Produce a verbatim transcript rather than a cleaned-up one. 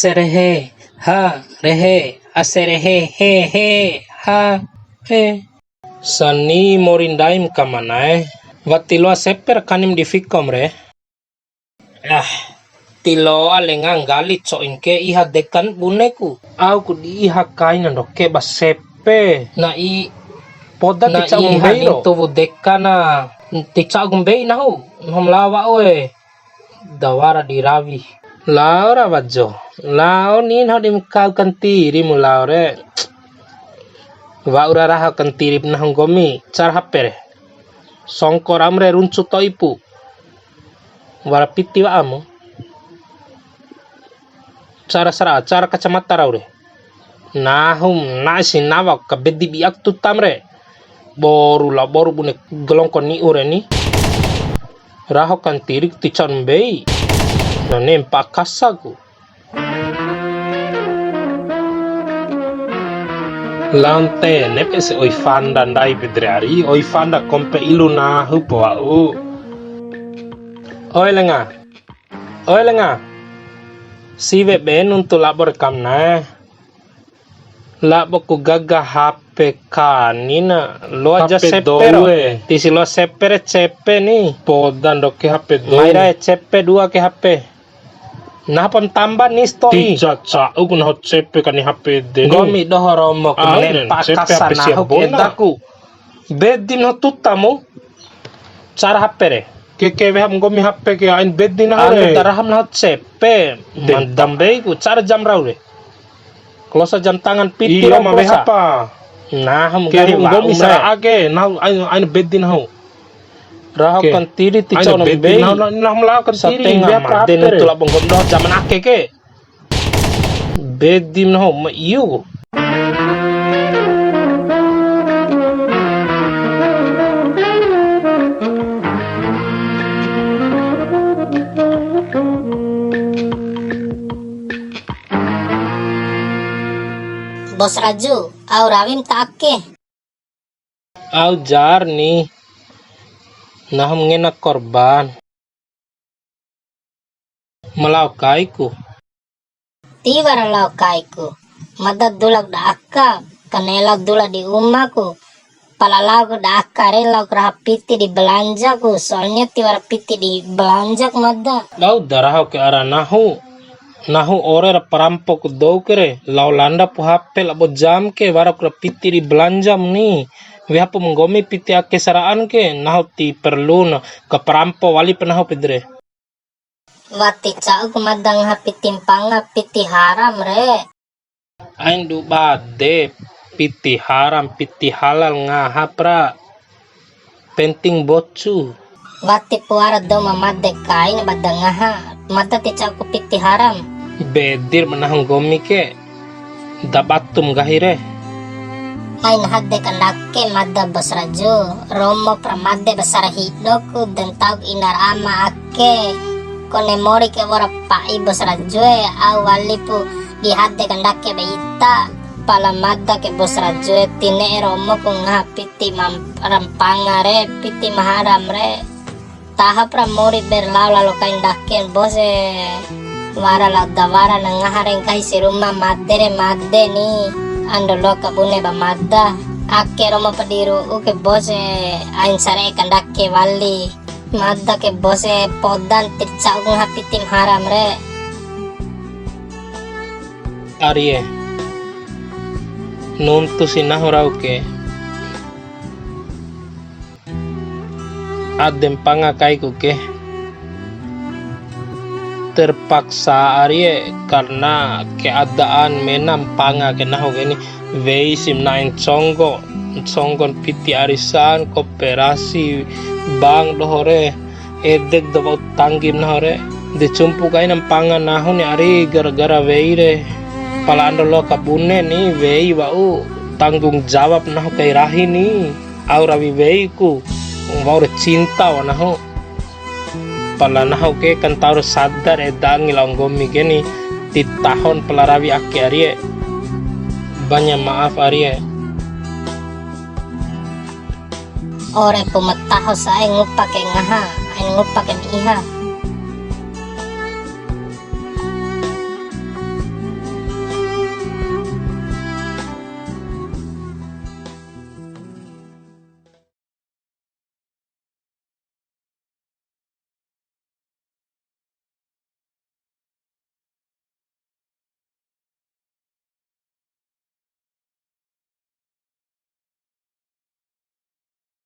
Serehe, ha, rehe, aserehe, he, he, ha, he. Sani mori ndaim kamanae, wati loa seper kanim di fikom re. Ah, ti loa lenga nggali co'in ke iha dekan buneku. Au ku di iha kaina ndoke ba sepe. Na i poda ti ca'u mbei ro. Tuwu dekana, ti ca'u mbei nahu, nahu ma lao wa'u e. Dawara di rawi. Lao ra wajo, lao ni nahu di ma kau kantiri mu lao re. Wa'u ra raho kantiri nahu nggomi, cara hape re. Songko ra mu re runcu to'i pu. Wara piti wa'amu. Cara sara'a, cara kacamata rau re. Nahu ma na'e si nawa ka bedi biak tutam re. Boru la boru bune gelongko ni'u re ni. Raho kantiri ti caun mbei. Na nempa kasaku. Lao ntene pe se oi fanda ndai pede re ari, oi fanda kompe ilu nahu po wa'u. Oi lenga, oi lenga, siwe be nuntu labo re kamnae. Labo ku gaga hape kanina, loa ja sepe ro. Tisi loa sepe re cepe ni. Poda ndoke hape dou. Mai ra e cepe dua ke hape. Nah, pon tamba ni sato'i. Ti caca'u ku nahu cepe kani hape de ni. Nggomi doho romo ku mane pakasa nahu ku edaku. Bedim nahu tutamu. Cara hape re. Ke, ke weham nggomi hape ke ain bedi nahu re. Anu daraham nahu cepe. Mandambei ku cara jam rau re. Klosa jam tangan piti rau ma weha pa. Nah, nggomi sara ake, nahu ain, ain bedi nahu. Raho kantiri ti cono mbei. Nahu, nahu lao kantiri. Satenga made nuntu labo nggomi doho zaman ake ke. Bedim nahu ma iu. Bos Raju, au rawim ta ake. Au jar ni, nahu ma ngena korban. Ma lao kaiku. Tiwara lao kaiku. Mada dulak da aka, kanela dula di umaku. Pala laoku da aka re, laoku raha piti di belanjaku. Soalnya tiwara piti di belanjaku mada. Bau da raho ke ara nahu. Nahu ore ra parampo ku dou ke re, lao landa pu hape labo jam ke, wara ku ra piti di belanjam ni. Weha pu ma nggomi piti ake sara'an ke, nahu ti perlu na ka parampo wali pa nahu pede re. Wati ca'u ku mada ngaha piti mpanga, piti haram re. Ain du bade, piti haram, piti halal ngaha pra. Penting bocu. Wati pu wara dou ma made kain ba da ngaha, mada ti ca'uku piti haram. Bedir ma nahu nggomi ke, da batum nggahi re. Ain hade kandake mada Bos Raju, romo pra made ba sara hidoku, da ntauku ina ra ama ake. Kone mori ke wara pa'i Bos Raju e, au walipu di hade kandake ba ita. Pala mada ke Bos Raju e, ti ne'e romoku ngaha piti ma ra mpanga re, piti ma haram re. Tahop ra mori ber lao lalo kai ndake Bos e. Wara lao da wara na ngaha re nggahi si Ruma made re made ni. Ando loa kabune ba mada. Ake romo pa di ru'u ke Bos e. Ain sare'e kandake wali. Mada ke Bos e, podan ti ca'u ngaha piti ma haram re. Arie. Nuntu si nahu rau ke. Ade mpanga kaiku ke. Terpaksa arie, karena keadaan mena mpanga ke nahu ke ni, wei si ma na'e nconggo, nconggon piti arisan, koperasi, bank doho re, edek da wa'u tanggi ma nahu re. De cumpu kaina mpanga nahu ni ari gara-gara wei re. Pala ando loa kabune ni wei wa'u tanggung jawab nahu kai rahi ni. Au rawi weiku, wa'ura cinta wa nahu. Pala nahu ke kan tau ra sadar eda angi lao nggomi ke ni, ti tahon pala rawi ake arie. Banya maaf arie. Ore pu ma taho sa'e ngupa ke ngaha, ain ngupa ke ma iha.